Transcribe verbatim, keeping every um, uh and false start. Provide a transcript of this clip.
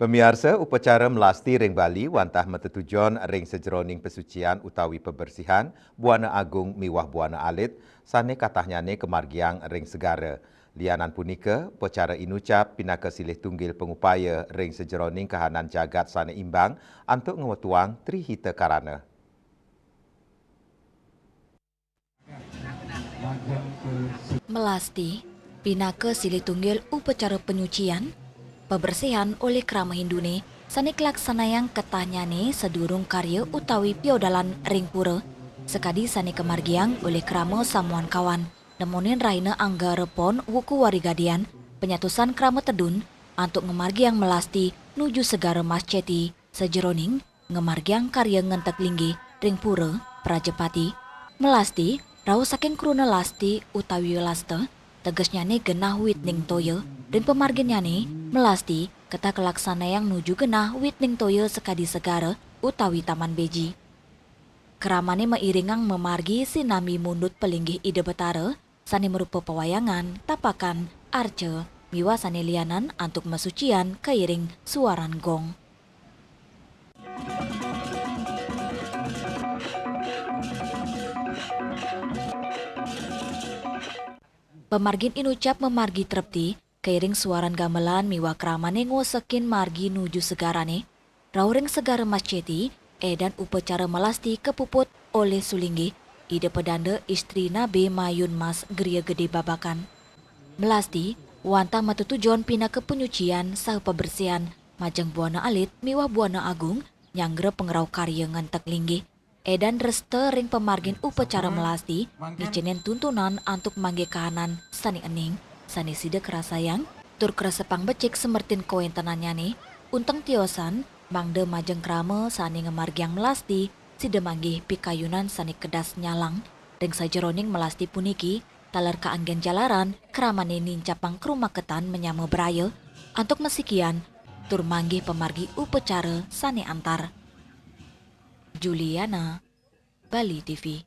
Pamiarsa, upacara melasti ring Bali wantah matetujon ring sajeroning pasucian utawi pabersihan Buana Agung miwah Buana Alit sane katahnyane kamargiang ring segara. Lianan punika, upacara inucap pinaka silih tunggil pangupaya ring sajeroning kahanan jagat sane imbang antuk ngwetuang Tri Hita Karana. Melasti, pinaka silih tunggil upacara panyucian, pabersihan olih krama Hindune sane kalaksanayang katahnyane sadurung karya utawi piodalan ring pura, sakadi sane kamargiang olih krama Samuan Kawan, nemonin rahina Anggara Pon wuku Warigadian, panyatusan krama tedun antuk ngamargiang melasti nuju Segara Mas Ceti, sajeroning ngamargiang karya ngentek linggih ring pura Prajapati. Melasti rauh saking kruna lasti utawi lasta, tegesnyane genah witning toya. Ring pamarginnyane, melasti ketah kalaksanayang nuju genah witning toya sakadi segara utawi taman beji. Kramane mairingang mamargi sinambi mundut palinggih Ida Betara, sane marupa pawayangan, tapakan, arca, miwah sane lianan antuk masucian kairing suaran gong. Pamargin inucap mamargi trepti, kairing suaran gamelan miwah kramane ngosekin margi nuju segarane. Rauh ring Segara Mas Ceti, edan upacara melasti kapuput olih sulinggih Ida Pedanda Istri Nabe Mayun Mas Griya Gede Babakan. Melasti wantah matetujon pinaka panyucian saha pabersihan majeng Buana Alit miwah Buana Agung nyanggra pangrauh karya ngentek linggih. Edan dresta ring pamargin upacara melasti ngicenin tuntunan antuk manggihin kahanan sane ening, sane sida karasayang, tur kresepang becik samertin kawentenannyane, unteng tiosan mangda majeng krama sane ngamargiang melasti sida manggih pikayunan sane kedas nyalang. Ring sajeroning melasti puniki, taler kaanggen jalaran kramane nincapang karumaketan manyama braya antuk masikian tur manggih pamargi upacara sane antar. Juliana, Bali T V.